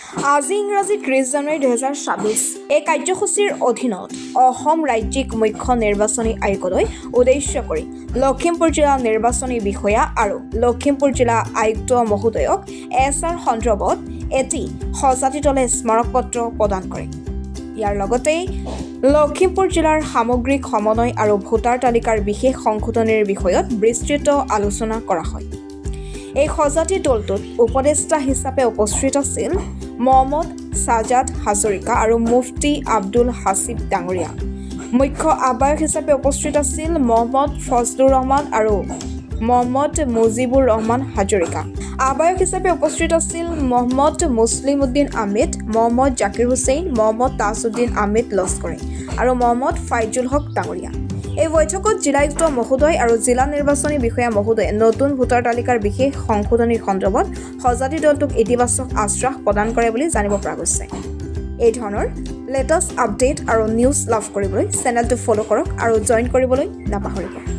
আজি ইংৰাজী 30 জানুৱাৰী 2026। এই কাৰ্যসূচীৰ অধীনত অসম ৰাজ্যিক মুখ্য নিৰ্বাচনী আয়োগলৈ উদ্দেশ্য কৰি লখিমপুৰ জিলা নিৰ্বাচনী বিষয়া আৰু লখিমপুৰ জিলা আয়ুক্ত মহোদয়ক এছ আৰ সন্দৰ্ভত এটি সঁজাতি দলে স্মাৰকপত্ৰ প্ৰদান কৰে। ইয়াৰ লগতেই লখিমপুৰ জিলাৰ সামগ্ৰিক সমন্বয় আৰু ভোটাৰ তালিকাৰ বিশেষ সংশোধনীৰ বিষয়ত বিস্তৃত আলোচনা কৰা হয়। এই সঁজাতি দলটোত উপদেষ্টা হিচাপে উপস্থিত আছিল মহম্মদ ছাজাদ হাজৰিকা আৰু মুফতি আব্দুল হাছিব ডাঙৰীয়া। মুখ্য আহ্বায়ক হিচাপে উপস্থিত আছিল মহম্মদ ফজলুৰ ৰহমান আৰু মহম্মদ মুজিবুৰ ৰহমান হাজৰিকা। আহ্বায়ক হিচাপে উপস্থিত আছিল মহম্মদ মুছলিম উদ্দিন আহমেদ, মহম্মদ জাকিৰ হুছেইন, মহম্মদ তাজউদ্দিন আহমেদ লস্কৰে আৰু মহম্মদ ফাইজুল হক ডাঙৰীয়া। এই বৈঠকত জিলায়ুক্ত মহোদয় আৰু জিলা নিৰ্বাচনী বিষয়া মহোদয়ে নতুন ভোটাৰ তালিকাৰ বিশেষ সংশোধনীৰ সন্দৰ্ভত সঁজাতি দলটোক ইতিবাচক আশ্বাস প্ৰদান কৰে বুলি জানিব পৰা গৈছে। এই ধৰণৰ লেটেষ্ট আপডেট আৰু নিউজ লাভ কৰিবলৈ চেনেলটো ফ'ল' কৰক আৰু জইন কৰিবলৈ নাপাহৰিব।